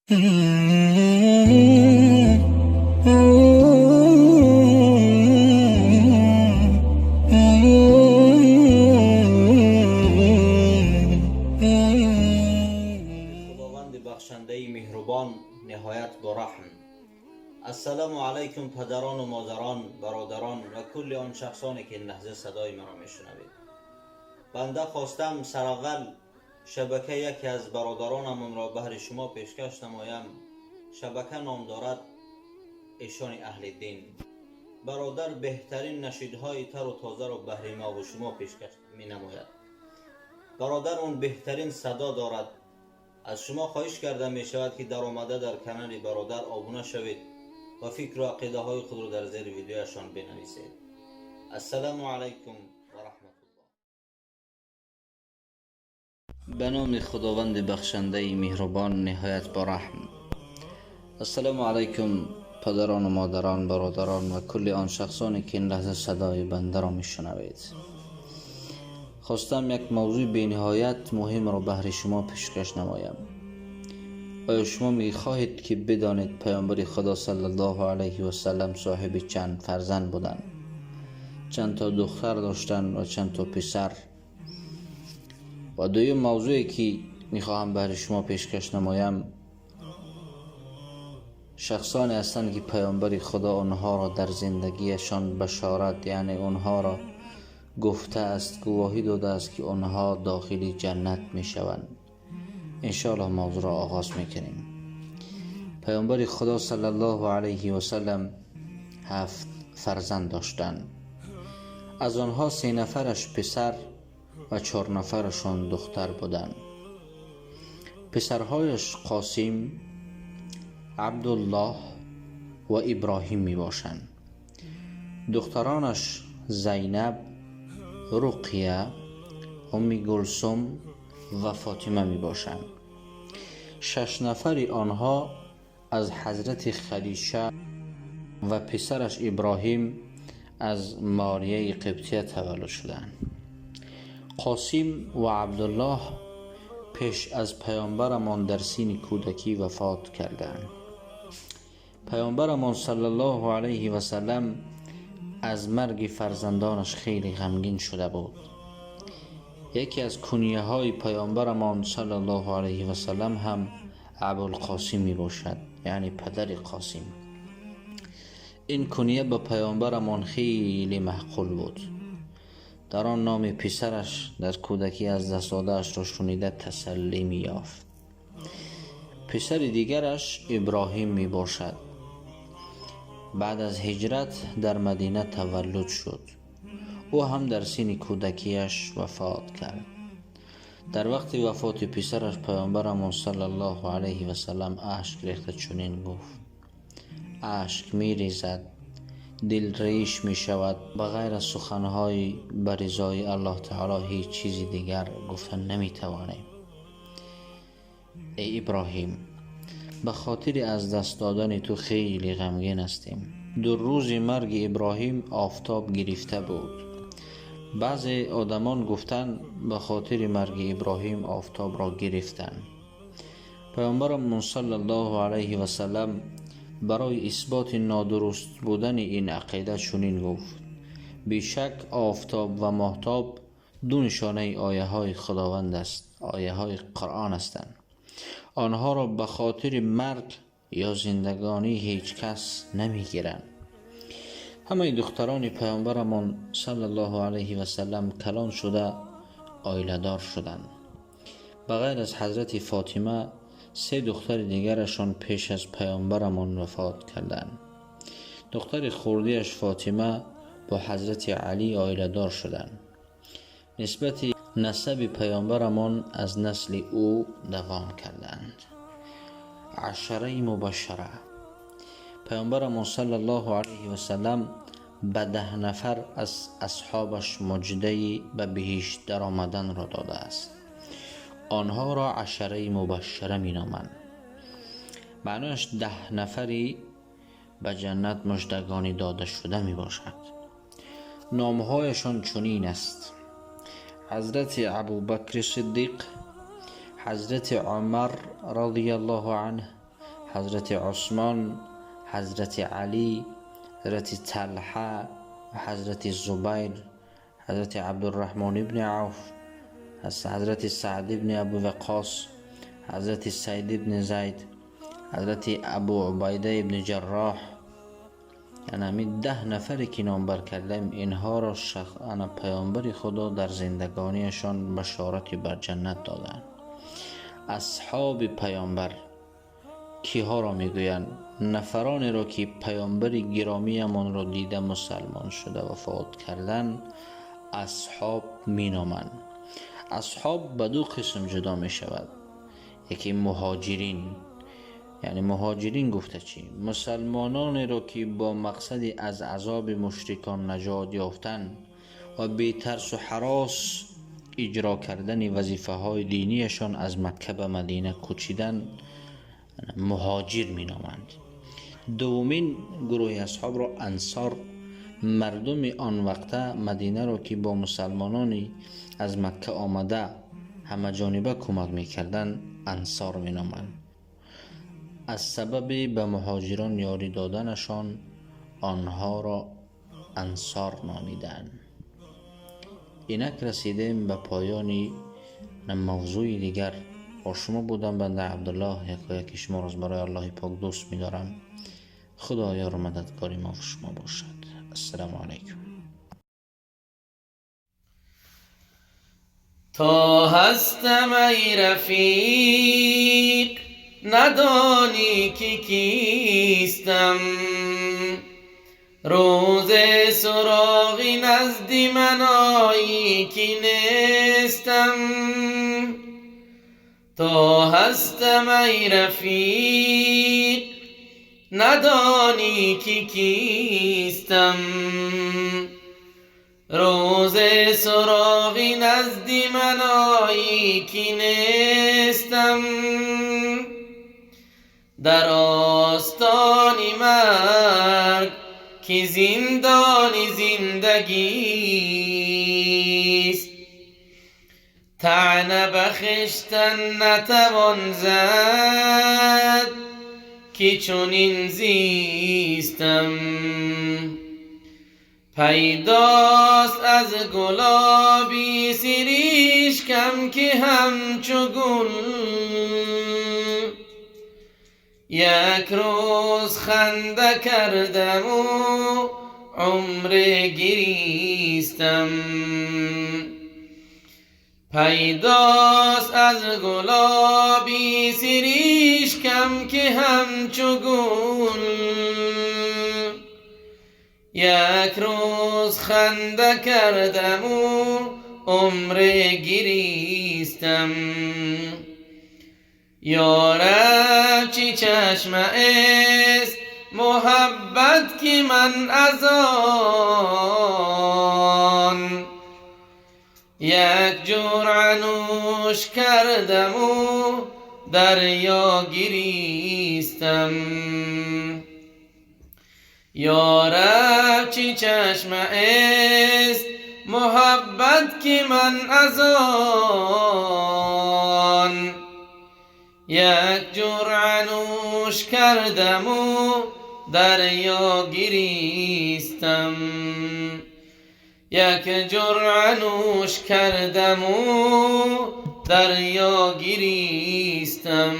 Худованди бахшандаи меҳрубон, ниҳоят бораҳм. Ассалому алайкум, падарону модарон, бародарон ва кулли он шахсоне, ки ин лаҳза садои маро мешунавед. Банда хостам сараввал шабакаи яке аз бародаронамонро баҳри шумо пешкаш намоям. Шабака ном дорад «Эшони аҳли дин». Бародар беҳтарин нашидҳои тару тозаро баҳри мо ва шумо пешкаш менамояд. Бародар он беҳтарин садо дорад. Аз шумо хоҳиш карда мешавад, ки даромада дар канали бародар обуна шавед ва фикру ақидаҳои худро дар зери видеояшон бинависед. Ассалому алайкум ва раҳматуллоҳ. Ба номи Худованди бахшандаи меҳрубон, ниҳоят бораҳм. Ассалому алайкум, падарону модарон, бародарон ва кулли он шахсоне, ки ин лаҳза садои бандаро мешунавед. Хостам як мавзӯи бениҳоят муҳимро баҳри шумо пешкаш намоям. Оё шумо мехоҳед, ки бидонед паёмбари Худо саллаллоҳу алайҳи васаллам соҳиби чанд фарзанд буданд, чанд то духтар доштанд ва чанд то писар? Ва дуюм мавзӯе, ки мехоҳам баҳри шумо пешкаш намоям, шахсоне ҳастанд, ки паёмбари Худо онҳоро дар зиндагиашон башорат, яъне онҳоро гуфтааст, гувоҳӣ додааст, ки онҳо дохили ҷаннат мешаванд. Иншоаллоҳ мавзӯъро оғоз мекунем. Паёмбари Худо саллаллоҳу алайҳи васаллам 7 фарзанд доштанд. Аз онҳо 3 нафараш писар ва 4 нафарашон духтар буданд. Писарҳояш Қосим, Абдуллоҳ ва Иброҳим мебошанд. Духтаронаш Зайнаб, Руқия, Умми Гулсум ва Фотима мебошанд. 6 нафари онҳо аз ҳазрати Хадича ва писараш Иброҳим аз Марияи Қибтия таваллуд шуданд. Қосим ва Абдуллоҳ пеш аз паёмбарамон дар синни кӯдакӣ вафот карданд. Паёмбарамон саллаллоҳу алайҳи васаллам аз марги фарзандонаш хеле ғамгин шуда буд. Яке аз кунияҳои паёмбарамон саллаллоҳу алайҳи васаллам ҳам Абулқосим мебошад, яъне падари Қосим. Ин куния ба паёмбарамон хеле маъқул буд. Дар он номи писараш дар кӯдакӣ аз даст додаашро шунида тасаллӣ меёфт. Писари дигараш Иброҳим мебошад. Баъд аз ҳиҷрат дар Мадина таваллуд шуд. Ӯ ҳам дар синни кӯдакиаш вафот кард. Дар вақти вафоти писараш паёмбарамон саллаллоҳу алайҳи васаллам ашк рехта чунин гуфт: ашк мерезад, дил реш мешавад, ба ғайр аз суханҳои ба ризои Аллоҳ таоло ҳеҷ чизи дигар гуфта наметавонем. Эй Иброҳим, ба хотири аз даст додани ту хеле ғамгин ҳастем. 2 рӯзи марги Иброҳим офтоб гирифта буд. Баъзе одамон гуфтанд, ба хотири марги Иброҳим офтобро гирифтанд. Паёмбарамон саллаллоҳу алайҳи васаллам барои исботи нодуруст будани ин ақида чунин гуфт: бешак офтоб ва моҳтоб 2 нишонаи ояҳои Худованд аст, ояҳои Қуръон ҳастанд. Онҳоро ба хотири марг ё зиндагонӣ ҳеҷ кас намегиранд. Ҳамаи духтарони паёмбарамон саллаллоҳу алайҳи васаллам калон шуда оиладор шуданд. Ба ғайр аз ҳазрати Фотима, 3 духтари дигарашон пеш аз паёмбарамон вафот карданд. Духтари хурдиаш Фотима бо ҳазрати Алӣ оиладор шуданд. Нисбати насаби паёмбарамон аз насли ӯ давом карданд. Ашараи мубашшара. Паёмбарамон саллаллоҳу алайҳи васаллам ба 10 нафар аз асҳобаш муҷдаи ба биҳишт даромаданро додааст. Онҳоро ашараи мубашшара меноманд. Маънояш 10 нафари ба ҷаннат муждагонӣ дода шуда мебошад. Номҳояшон чунин аст: ҳазрати Абубакри Сиддиқ, ҳазрати Умар радияллоҳу анҳ, Ҳазрати Усмон, Ҳазрати Алӣ, Ҳазрати Талҳа ва Ҳазрати Зубайр, Ҳазрати Абдурраҳмон ибни Авф, Ҳазрати Саъд ибни Абу Ваққос, Ҳазрати Саид ибни Зайд, Ҳазрати Абу Убайда ибни Ҷарроҳ. Яъне ҳамин 10 нафаре ки номбар кардем, инҳоро ана паёмбари Худо дар зиндагониашон башорати бар ҷаннат доданд. Асҳоби паёмбар киҳоро мегӯянд? Нафаронеро ки паёмбари гиромиамонро дида мусалмон шуда вафот кардан асҳоб меноманд. Асҳоб ба ду қисм ҷудо мешавад. Яке муҳоҷирин, яъне муҳоҷирин гуфта чӣ? Мусалмононеро ки бо мақсади аз азоби мушрикон наҷот ёфтан ва бетарсу ҳарос иҷро кардани вазифаҳои динияшон аз Макка ба Мадина кӯчидан муҳоҷир меноманд. Дуввумин гурӯҳи асҳобро ансор, мардуми он вақта Мадинаро ки бо мусалмонони аз Макка омада ҳамаҷониба кӯмак мекарданд, ансор меноманд. Аз сабаби ба муҳоҷирон ёрӣ доданашон онҳоро ансор номиданд. Инак расидем ба поёни мавзӯи дигар. Бо шумо будам банда Абдуллоҳ. Якояки шуморо барои Аллоҳи пок дӯст медорам. Худо ёру мададгори мо ва шумо бошад. Ассалому алайкум. То ҳастам ай рафиқ, надонӣ ки кистам, рӯзе суроғи назди ман оӣ ки нестам. То ҳастам ай рафиқ, надонӣ ки кистам, рӯзе суроғи назди ман оӣ ки нестам. Дар остони марг ки зиндони зиндагист, таъна ба хештан натавон зад ки чунин зистам. Пайдост аз гулоби сиришкам ки ҳамчу гул, як рӯз ханда кардаму умр гиристам. Пайдост аз гулоби сиришкам ки ҳамчу гул, як рӯз ханда кардаму умр гиристам. Ёраб, чӣ чашма аст муҳаббат ки ман аз он як ҷуръа нӯш кардаму дарё гиристам. Ёраб, чӣ чашма аст муҳаббат ки ман аз он як ҷуръа нӯш кардаму дарё гиристам. Як ҷуръа нӯш кардаму дарё гиристам.